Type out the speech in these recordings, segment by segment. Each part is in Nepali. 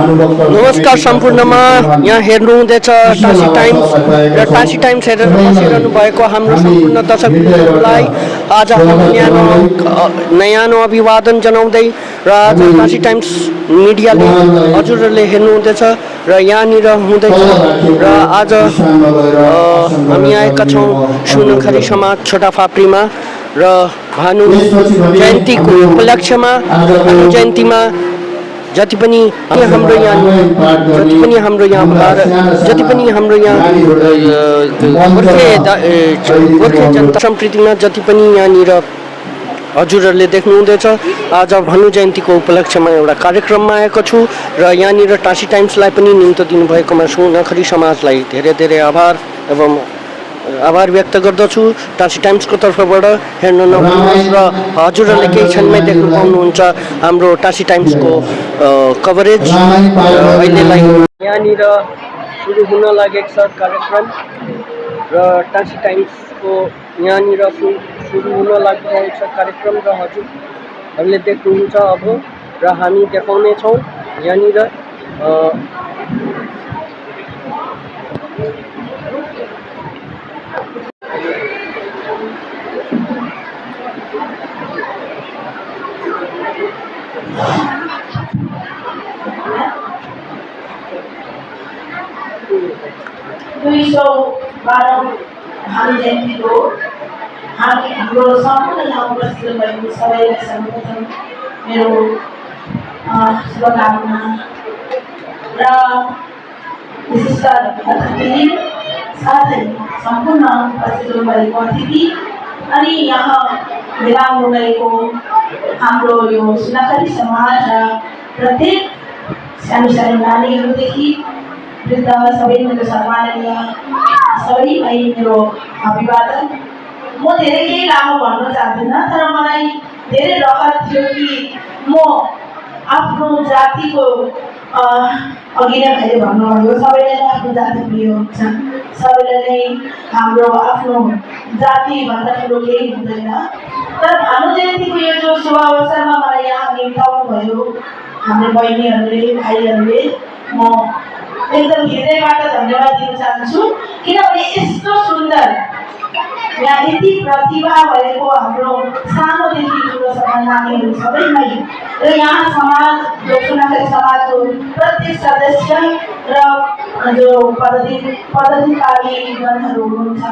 नमस्कार सम्पूर्णमा यहाँ हेर्नुहुँदैछ टासी टाइम्स र टासी टाइम्स हेरेर बसिरहनु भएको हाम्रो सम्पूर्ण दर्शकलाई आज हाम्रो न्यानो अभिवादन जनाउँदै र आज टासी टाइम्स मिडियाले हजुरहरूले हेर्नुहुँदैछ र यहाँनिर हुँदैछ र आज हामी आएका छौँ सुनखरी समाज छोटा फाप्रीमा र भानु जयन्तीको उपलक्ष्यमा भानु जयन्तीमा जति पनि हाम्रो यहाँ गोर्खे जनता सम्प्रीतिमा जति पनि यहाँनिर हजुरहरूले देख्नुहुँदैछ आज भानु जयन्तीको उपलक्ष्यमा एउटा कार्यक्रममा आएको छु र यहाँनिर टासी टाइम्सलाई पनि निम्तो दिनुभएकोमा सुनखरी समाजलाई धेरै धेरै आभार एवं आभार व्यक्त गर्दछु। टासी टाइम्सको तर्फबाट हेर्न नभुल्नुहोस् र हजुरहरूले केही क्षणमै देख्न पाउनुहुन्छ हाम्रो टासी टाइम्सको कभरेज। अहिलेलाई यहाँनिर सुरु हुन लागेको छ कार्यक्रम र टासी टाइम्सको यहाँनिर सुरु हुन लागिरहेको छ कार्यक्रम र हजुरहरूले देख्नुहुन्छ अब र हामी देखाउनेछौँ यहाँनिर भानु जयन्तीको हाम्रो सम्पूर्ण यहाँ उपस्थित भएको सबैलाई सर्वप्रथम मेरो शुभकामना र विशिष्ट अतिथि साथै सम्पूर्ण उपस्थित भएको अतिथि अनि यहाँ भेला हुनुभएको हाम्रो यो सुनखरी समाज र प्रत्येक सानो सानो नानीहरूदेखि वृद्ध सबै मेरो सम्माननीय सबैलाई मेरो अभिवादन। म धेरै केही लामो भन्न चाहदिनँ, तर मलाई धेरै रहर थियो कि म आफ्नो जातिको अघि नै मैले भन्नुभयो सबैलाई नै आफ्नो जाति प्रिय हुन्छ, सबैलाई नै हाम्रो आफ्नो जातिभन्दा ठुलो केही हुँदैन। तर भानु जयन्तीको यो जो शुभ अवसरमा मलाई यहाँ निम्ताउनु भयो हाम्रो बहिनीहरूले भाइहरूले म एकदम हृदयबाट धन्यवाद दिन चाहन्छु, किनभने यस्तो सुन्दर यहाँ यति प्रतिभा भएको हाम्रो सानोदेखि ठुलोसम्म नानीहरू सबैमै र यहाँ समाज जो सुनखरी समाजको प्रत्येक सदस्य र जो पदाधिकारी गणहरू हुनुहुन्छ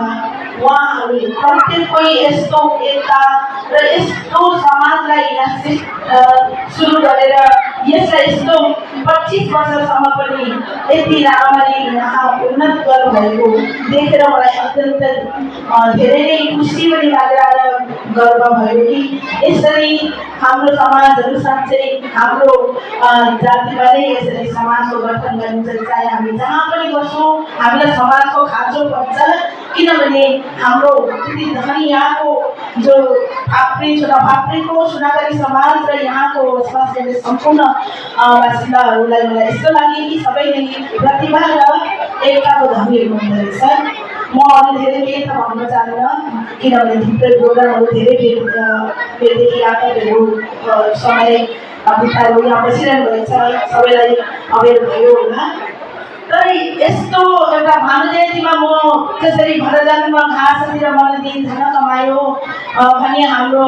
उहाँहरू प्रत्येकको यस्तो एकता र यस्तो समाजलाई यहाँ सुरु गरेर यसलाई यस्तो 25 वर्षसम्म पनि यति राम्ररी यहाँ उन्नत गर्नुभएको देखेर मलाई अत्यन्त धेरै नै खुसी पनि लागेर गर्व भयो कि यसरी हाम्रो समाजहरू साँच्चै हाम्रो जातिमा नै यसरी समाजको गठन गरिन्छ। चाहे हामी जहाँ पनि बस्छौँ हामीलाई समाजको खाँचो पर्छ, किनभने हाम्रो त्यति धनी यहाँको जो फाप्री छोटा फाप्रीको सुनखरी समाज र यहाँको स्वास्थ्य सम्पूर्ण बासिन्दाहरूलाई मलाई यस्तो लाग्यो कि सबै नै प्रतिभा र एकताको धनीहरू हुँदो रहेछ। म अरू धेरै केही त भन्न चाहदिनँ, किनभने थुप्रै प्रोग्रामहरू धेरै बेरदेखि आफूहरू समय बिताएर यहाँ बसिरहनु भएको छ, सबैलाई अवेर भयो होला। तर यस्तो एउटा भानु जयन्तीमा म जसरी भरजन्म घाँसतिर मन दिन धन कमायो भने हाम्रो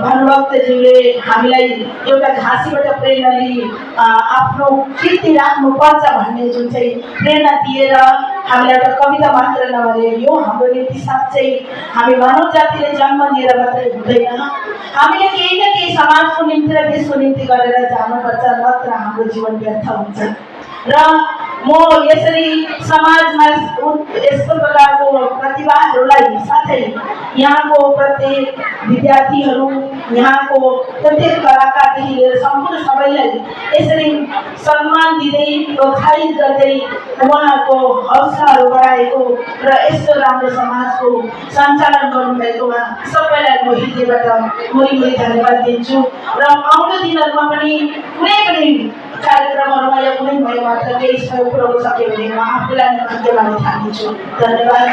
भानुभक्तज्यूले हामीलाई एउटा घाँसीबाट प्रेरणा लिई आफ्नो कीर्ति राख्नुपर्छ भन्ने जुन चाहिँ प्रेरणा दिएर हामीलाई एउटा कविता मात्र नभएर यो हाम्रो निम्ति साँच्चै हामी मानव जातिले जन्म लिएर मात्रै हुँदैन, हामीले केही न केही समाजको निम्ति र देशको निम्ति गरेर जानुपर्छ, नत्र हाम्रो जीवन व्यर्थ हुन्छ। र म यसरी समाजमा यस्तो प्रकारको प्रतिभाहरूलाई साथै यहाँको प्रत्येक विद्यार्थीहरू यहाँको प्रत्येक कलाकारदेखि लिएर सम्पूर्ण सबैलाई यसरी सम्मान दिँदै प्रोत्साहित गर्दै उहाँहरूको हौसलाहरू बढाएको र यस्तो राम्रो समाजको सञ्चालन गर्नुभएकोमा सबैलाई म हृदयबाट मुरी धन्यवाद दिन्छु। र आउँदो दिनहरूमा पनि कुनै पनि कार्यक्रमहरूमा या कुनै भएबाट केही सहयोग पुर्याउन सक्यो भने म आफूलाई भाग्यमानी ठान्छु। धन्यवाद।